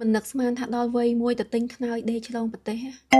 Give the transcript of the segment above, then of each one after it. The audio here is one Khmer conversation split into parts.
មិននឹកស្មានថាដល់វ័យមួយទៅទិញខ្នើយដេកឆ្លងប្រទេសហ៎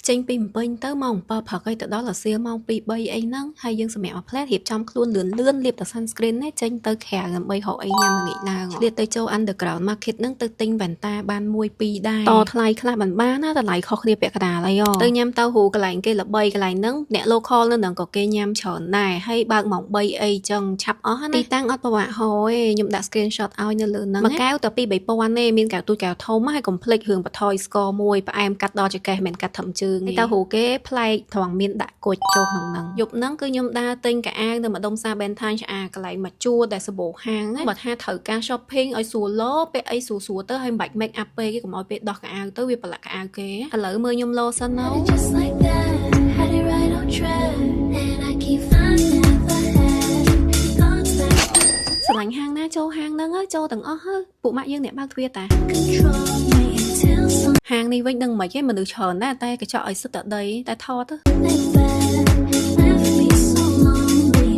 ចេញពីភ្នំពេញទៅម៉ោង7ព្រឹកហើយទៅដល់អាសៀលម៉ោង2 3អីហ្នឹងហើយយើងសម្រាប់មួយផ្លែរៀបចំខ្លួនលឿនលឿនលាបតែ sunscreen ណាចេញទៅក្រៅដើម្បីរកអីញ៉ាំល្ងាចឡើងឆ្លៀតទៅចូល underground market ហ្នឹងទៅទិញវ៉ែនតាបានមួយពីរដែរតថ្លៃខ្លះបានបានណាតម្លៃខុសគ្នាពាក់កណ្ដាលអីទៅញ៉ាំតៅហ៊ូកន្លែងគេល្បីកន្លែងហ្នឹងអ្នក local នៅហ្នឹងក៏គេញ៉ាំច្រើនដែរហើយបើកម៉ោង3អីចឹងឆាប់អស់ណាទីតាំងអត់ប្រវាក់ហោទេខ្ញុំដាក់ screenshot ឲ្យនៅលើហ្នឹងមួយកែវតែ2 3000ទេមានកែវទូចកែវធំហើយកុំភ្លេចរឿងបន្ថយស្ករមួយផ្អែមកាត់ដល់ចង្កេះមិនកាត់ធំជើងទេតៅហ៊ូគេប្លែកត្រង់មានដាក់គុជចូលក្នុងហ្នឹងយប់ហ្នឹងគឺខ្ញុំដើរទិញខោអាវនៅម្ដុំផ្សារបែនថាញឆ្អាកន្លែងមួយជួរដែលសម្បូរហាងណាបើថាត្រូវការ shopping ឲ្យស្រួលលោពាក់អីស្រួលៗទៅហើយមិនបាច់ make up ពេកទេកុំឲ្យពេលដោះខោអាវទៅវាប្រឡាក់ខោអាវគេឥឡូវមើលខ្ញុំលោសិនណូ Had it just like that, had it right on track, and I keep finding never had contact ស្រឡាញ់ហាងណាចូលហាងហ្នឹងហើយចូលទាំងអស់ហើយពួកម៉ាក់យើងអ្នកបើកទ្វារតា control me until something ហាងនេះវិញដឹងមិនទេមនុស្សច្រើនណាស់តែកញ្ចក់ឲ្យសុទ្ធតែដីតែថតទៅ bad left me so lonely.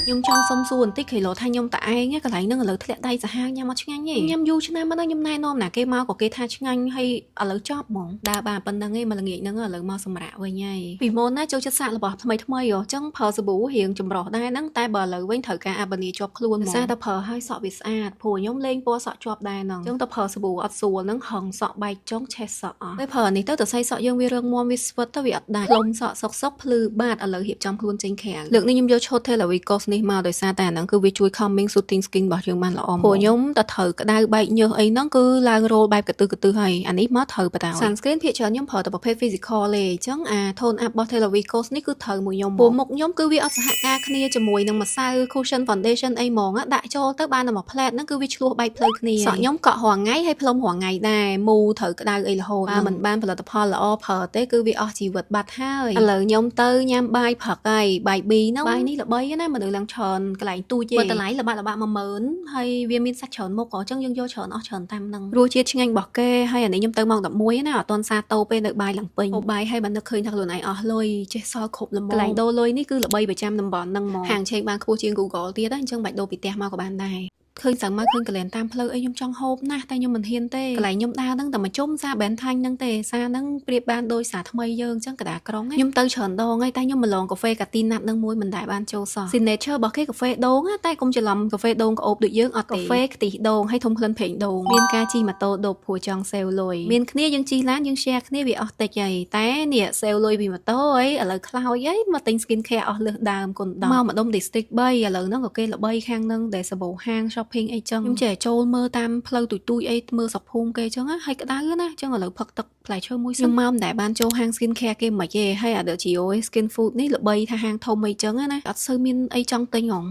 ខ្ញុំចង់សុំសួរបន្តិចគេលោថាខ្ញុំតឯងកន្លែងហ្នឹងឥឡូវធ្លាក់ដៃសាហាវញ៉ាំអត់ឆ្ងាញ់ទេញ៉ាំយូរឆ្នាំមកខ្ញុំណែនាំណាគេមកក៏គេថាឆ្ងាញ់ហើយឥឡូវចប់ហ្មងដើរបានប៉ុណ្្នឹងឯងមកល្ងាចហ្នឹងឥឡូវមកសម្រាប់វិញហើយពីមុនណាចូលចិត្តសាករបស់ថ្មីថ្មីហ៎អញ្ចឹងប្រើសាប៊ូរៀងចម្រោះដែរហ្នឹងតែបើឥឡូវវិញត្រូវការអាបានីជាប់ខ្លួនហ្មងសារតែប្រើឲ្យសក់វាស្អាតព្រោះខ្ញុំលេងពណ៌សក់ជាប់ដែរហ្នឹងអញ្ចឹងទៅប្រើសាប៊ូអត់ស្រួលហ្នឹងហឹងសក់បែកចុងឆេះសក់អស់ពេលប្រើអានេះទៅទៅសៃសក់យើងវារឹងមាំវាស្វិតទៅវាអត់ដាច់ផ្លុំសក់សុកសុកភ្លឺបាតឥឡូវរៀបចំខ្លួនចេញក្រៅលើកនេះខ្ញុំយកឈុត Telavi នេះមកដោយសារតែអាហ្នឹងគឺវាជួយ calming soothing skin របស់យើងបានល្អព្រោះខ្ញុំតែត្រូវក្តៅបែកញើសអីហ្នឹងគឺឡើងរោលបែបកន្ទឹះកន្ទឹះហើយអានេះមកត្រូវបតា sunscreen ភាគច្រើនខ្ញុំប្រើតែប្រភេទ physical ទេអញ្ចឹងអា tone up របស់ Telavi នេះគឺត្រូវមួយខ្ញុំព្រោះមុខខ្ញុំគឺវាអត់សហការគ្នាជាមួយនឹងម្សៅ cushion foundation អីហ្មងដាក់ចូលទៅបានតែមួយផ្លែតហ្នឹងគឺវាឆ្លោះបែកផ្លូវគ្នាសក់ខ្ញុំកក់រាល់ថ្ងៃហើយផ្លុំរាល់ថ្ងៃដែរមូត្រូវក្តៅអីរហូតបើមិនបានផលិតផលល្អប្រើទេគឺវាអស់ជីវិតបាត់ហើយឥឡូវខ្ញុំទៅញ៉ាំបាយព្រឹកហើយបាយប៊ីហ្នឹងបាយនេះល្បីណាមនុស្សឡើងច្រើនកន្លែងទូចទេបើតម្លៃល្បាក់ល្បាក់10000ហើយវាមានសាច់ច្រើនមុខអញ្ចឹងយើងយកច្រើនអស់ច្រើនតាមហ្នឹងរសជាតិឆ្ងាញ់របស់គេហើយអានេះខ្ញុំទៅម៉ោង11ណាអត់ទាន់សាតូពេលនៅបាយឡើងពេញហូបបាយហើយបាននឹកឃើញថាខ្លួនឯងអស់លុយចេះសល់គ្រប់ល្មមកន្លែងដូរលុយនេះគឺល្បីប្រចាំតំបន់ហ្នឹងហ្មងហាងឆេងបានខ្ពស់ជាង Google ទៀតណាអញ្ចឹងបាច់ដូរពីផ្ទះមកក៏បានដែរឃើញសឹងមកឃើញកលែនតាមផ្លូវអីខ្ញុំចង់ហូបណាស់តែខ្ញុំមិនហ៊ានទេកន្លែងខ្ញុំដើរហ្នឹងតែមកជុំសាបែនថាញ់ហ្នឹងទេសាហ្នឹងប្រៀបបានដោយសាថ្មីយើងអញ្ចឹងកដាក្រុងខ្ញុំទៅច្រើនដងហើយតែខ្ញុំមកលងកាហ្វេកាទីណាត់ហ្នឹងមួយមិនដែលបានចូលសោះ signature របស់គេកាហ្វេដូងតែកុំច្រឡំកាហ្វេដូងក្អូបដូចយើងអត់ទេកាហ្វេខ្ទិះដូងហើយធំក្លិនប្រេងដូងមានការជិះម៉ូតូដប់ព្រោះចង់សេវលុយមានគ្នាយើងជិះឡានយើង share គ្នាវាអស់តិចហើយតែនេះសេវលុយពីម៉ូតូអីឥឡូវខ្លោចអីមកទិញ skin care អស់លើសដើមគុណ10មកម្ដុំ district 3ឥឡូវហ្នឹងក៏គេល្បីខាងហ្នឹងដែលសបោហាង shopping អីចឹងខ្ញុំចេះចូលមើលតាមផ្លូវទូចទូចអីមើលស្រុកភូមិគេចឹងណាហើយក្តៅណាចឹងឥឡូវផឹកទឹកផ្លែឈើមួយសិនខ្ញុំមកមិនដែលបានចូលហាង skin care គេមិនទេហើយអា The Geo Skin Food នេះល្បីថាហាងធំអីចឹងណាអត់សូវមានអីចង់ទិញហង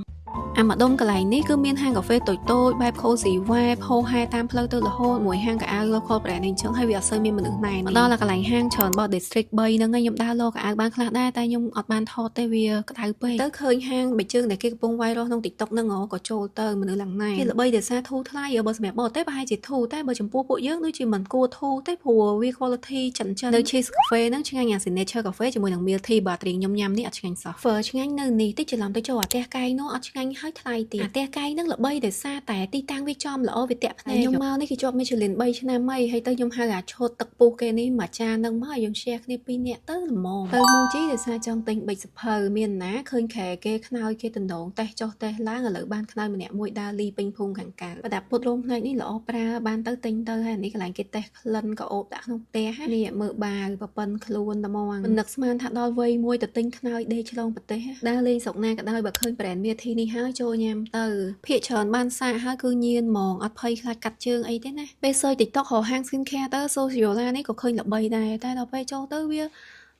អាម្ដុំកន្លែងនេះគឺមានហាងកាហ្វេតូចតូចបែប cozy vibe ហូរហែតាមផ្លូវទៅរហូតមួយហាងខោអាវ local brand នេះអញ្ចឹងហើយវាអត់សូវមានមនុស្សណែនមកដល់កន្លែងហាងច្រើនរបស់ district 3ហ្នឹងខ្ញុំដើរលោខោអាវបានខ្លះដែរតែខ្ញុំអត់បានថតទេវាក្តៅពេកទៅឃើញហាងបិជើងដែលគេកំពុង viral ក្នុង TikTok ហ្នឹងក៏ចូលទៅមនុស្សឡើងណែនគេល្បីដោយសារធូរថ្លៃបើសម្រាប់បរទេសប្រហែលជាធូរតែបើចំពោះពួកយើងដូចជាមិនគួរធូរទេព្រោះវា quality ចិនចិននៅ Cheese Cafe ហ្នឹងឆ្ងាញ់អា signature cafe ជាមួយនឹង milk tea បាត្រីខ្ញុំញ៉ាំនេះអត់ឆ្ងាញ់សោះ ហ្វឺឆ្ងាញ់នៅនេះតិចច្រឡំទៅចូលអាផ្ទះកែងនោះអត់ឆ្ងាញ់ហើយថ្លៃទៀតអាផ្ទះកែងហ្នឹងល្បីដោយសារតែទីតាំងវាចំល្អវាតាក់ភ្នែកខ្ញុំមកនេះគេជាប់ Michelin 3ឆ្នាំហើយហើយទៅខ្ញុំហៅអាឈុតទឹកពុះគេនេះមួយចានហ្នឹងមកឲ្យយើង share គ្នាពីរនាក់ទៅល្មមទៅ Muji ដោយសារចង់ទិញប៊ិចសភៅមានណាឃើញខែគេខ្នើយគេតំណងតេះចុះតេះឡើងឥឡូវបានខ្នើយម្នាក់មួយដើរលីពេញភូមិខាងកើតប្រដាប់ពុតរោមភ្នែកនេះល្អប្រើបានទៅទិញទៅហើយនេះកន្លែងគេតេះក្លិនក៏អូបដាក់ក្នុងផ្ទះនេះមើលបាវប្រប៉ិនខ្លួនតែមកមិននឹកស្មានថាដល់វ័យមួយទៅទិញខ្នើយដេកឆ្លងប្រទេសដើរលេងស្រុកណាក៏ដោយបើឃើញ brand មាធីនេះហើយចូលញ៉ាំទៅភាកច្រើនបានសាកហើយគឺញៀនហ្មងអត់ភ័យខ្លាចកាត់ជើងអីទេណាពេលសើច TikTok រកហាង skin care ទៅ Sociolla នេះក៏ឃើញល្បីដែរតែដល់ពេលចូលទៅវា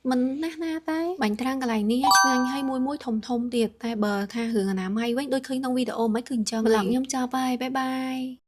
មិនណាស់ណាតែបាញ់ត្រាំងកន្លែងនេះឆ្ងាញ់ហើយមួយមួយធំធំទៀតតែបើថារឿងអនាម័យវិញដូចឃើញក្នុងវីដេអូមិនគឺអញ្ចឹងប្លុកខ្ញុំចប់ហើយ bye bye.